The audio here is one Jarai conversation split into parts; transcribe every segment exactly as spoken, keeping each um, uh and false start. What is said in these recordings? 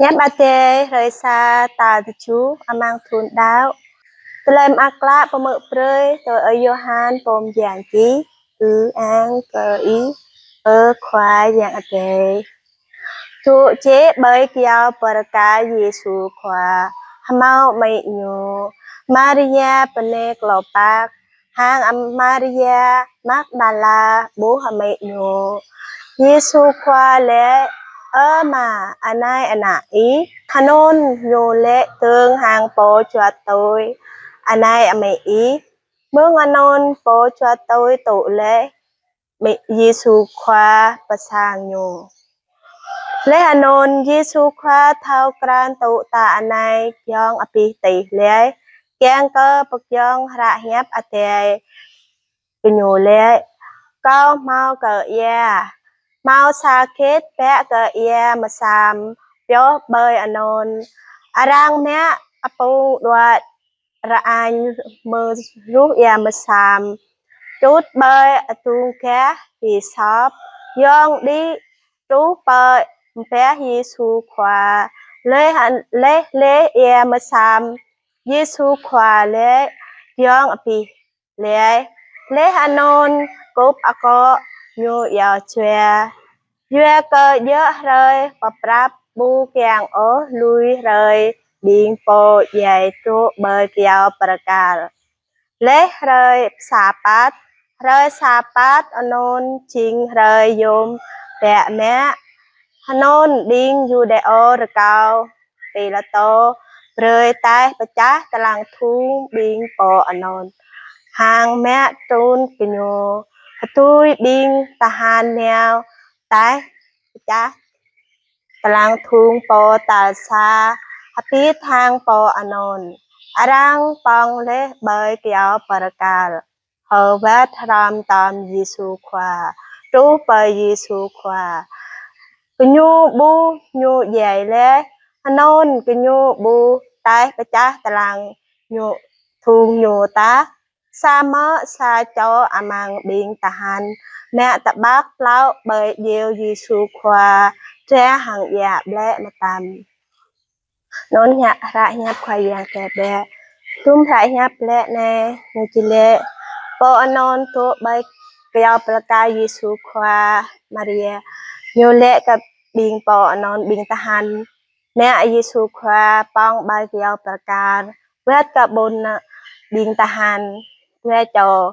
Hiăp Adai hrơi sa tal tơjuh amăng thun đăo. Tơlơi mơak klă pơmơ̆ brơi tui Ơi Yôhan pô mơyang čih. Ư-ang kơ Ih, ơ Khua Yang Adai. Dŏ jĕ ƀơi kyâo bơrkal Yêsu Khua, hơmâo amĭ Ñu, Maria bơnai Klôpas, hăng Maria Magdala ƀuh amĭ Ñu. Yêsu Khua laĭ: Ơ Ama, anai ană Ih. Hơnŭn Ñu laĭ dơ̆ng hăng pô juăt tui: Anai amĭ Ih. Mơ̆ng anŭn pô juăt tui tŭ laih amĭ Yêsu Khua pơ sang ñu. Laih anŭn Yêsu Khua thâo krăn tŭ ta anai giŏng abih tih laih, kiăng kơ pơgiŏng hră hiăp Adai. Gơñu laĭ: Kâo hơmâo kơ ia, hơmâo sa gĕt bă kơ ia mơsăm. Pioh ƀơi anŭn, arăng mă apung đuaĭ rơañ mơruh ia mơsăm, čut ƀơi adung gah hisôp, yŏng đĭ truh pơ ƀah Yêsu Khua. Laih, laih laih ia mơsăm, Yêsu Khua laĭ giŏng abih laih. Laih anŭn kŭp akŏ Ñu iâu jua. Yua kơ djơ̆ hrơi pơprăp ƀu kiăng ôh lui hrơi ƀing pô djai dŏ ƀơi kyâo bơrkal. Laih hrơi Sabat, hrơi Sabat anŭn jing hrơi yôm bă mă. Hơnŭn ƀing Yuđêô rơkâo Pilatô brơi taih pơčah tơlăng thung ƀing pô anŭn, hăng mă trŭn gơñu. Hơtui ƀing tơhan nao taih pơčah tơlăng thung pô tal sa, hơbĭt hăng pô anŭn, arăng pŏng laih ƀơi kyâo bơrkal, hơwơ̆t hrŏm tom Yêsu Khua, truh pơ Yêsu Khua. Gơñu ƀuh Ñu djai laih, hơnŭn gơñu ƀuh taih pơčah tơlăng Ñu, thung Ñu tah. Samơ̆ sa čô amăng ƀing tơhan mă tơƀăk tlâo ƀơi djeo Yêsu Khua, dra hăng djă ƀlĕ mơtam. Anŭn hiăp, hră hiăp Khua Yang kơ ƀĕ. Tŭm hră hiăp lĕ anai, ñu či laĭ: Pô anŭn dŏ ƀơi kyâo bơrkal Yêsu Khua, Maria. Ñu laĭ kơ ƀing pô anŭn, ƀing tơhan mă Yêsu Khua pŏng ƀơi kyâo bơrkal, wơ̆t kơ ƀôn ƀing tơhan dua čô.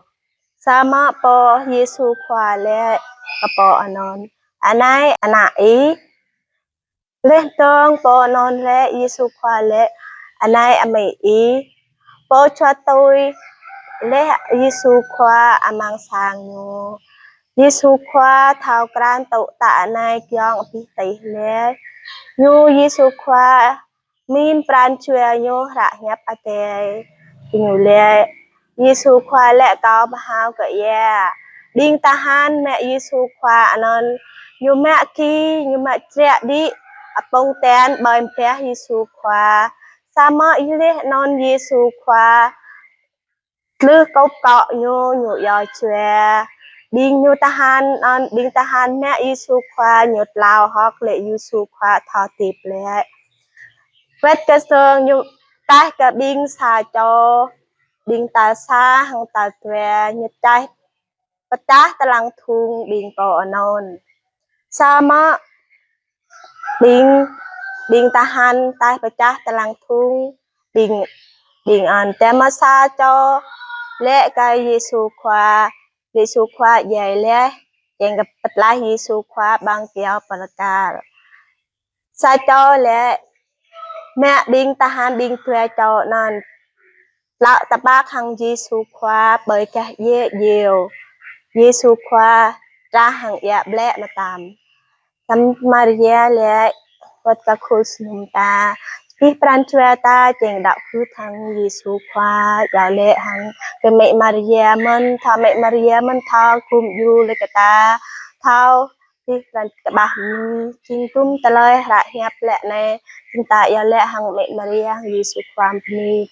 Samơ̆ pô Yêsu Khua laĭ kơ pô anŭn: Anai ană ih. Laih dơ̆ng pô anŭn laĭ, Yêsu Khua laĭ: Anai amĭ ih. Pô juăt tui laih Yêsu Khua amăng sang ñu. Yêsu Khua thâo krăn tŭ ta anai giŏng abih tih laih. Ñu Yêsu Khua min pran jua ñu hră hiăp Adai. Ñu laĭ, Yêsu Khua laĭ: Kâo pơhao kơ ia. Ƀing tơhan mă Yêsu Khua anŭn, ñu mă ki, ñu mă črek đĭ apung ten ƀơi ƀah Yêsu Khua. Samơ̆ laih anŭn Yêsu Khua tlưh kŭp akŏ ñu, ñu iâu jua. Ƀing ñu tơhan, anŭn ƀing tơhan mă Yêsu Khua, ñu tlao hơ̆k laĭ Yêsu Khua thâo hơdip glaĭ. Wơ̆t kơ sơng ñu taih kơ ƀing sa čô, ƀing tal sa hăng tal dua, ñu taih pơčah tơlăng thung ƀing pô anŭn. Samơ̆ ƀing, ƀing tơhan taih pơčah tơlăng thung ƀing, ƀing anŭn. Tơma sa čô laĭ kơ Yêsu Khua, Yêsu Khua djai laih, kiăng kơ pơtlaih Yêsu Khua amăng kyâo bơrkal. Sa čô laĭ, mă ƀing tơhan ƀing dua čô anŭn tlao tơƀăk hăng Yêsu Khua ƀơi gah djeo. Yêsu Khua dra hăng djă ƀlĕ mơtam. Samơ̆ Maria laĭ, wơ̆t kơ khul sum ta, abih pran jua ta kiăng đaŏ gưt hăng Yêsu Khua. Iâu laĭ hăng kơ mĕ Maria mơ̆n, thâo mĕ Maria mơ̆n thâo gum djru laĭ kơ ta, thâo abih pran kơƀah mơ̆n. Jing tŭm tơlơi hră hiăp lĕ anai, jing ta iâu laĭ hăng mĕ Maria, hăng Yêsu Khua bơni.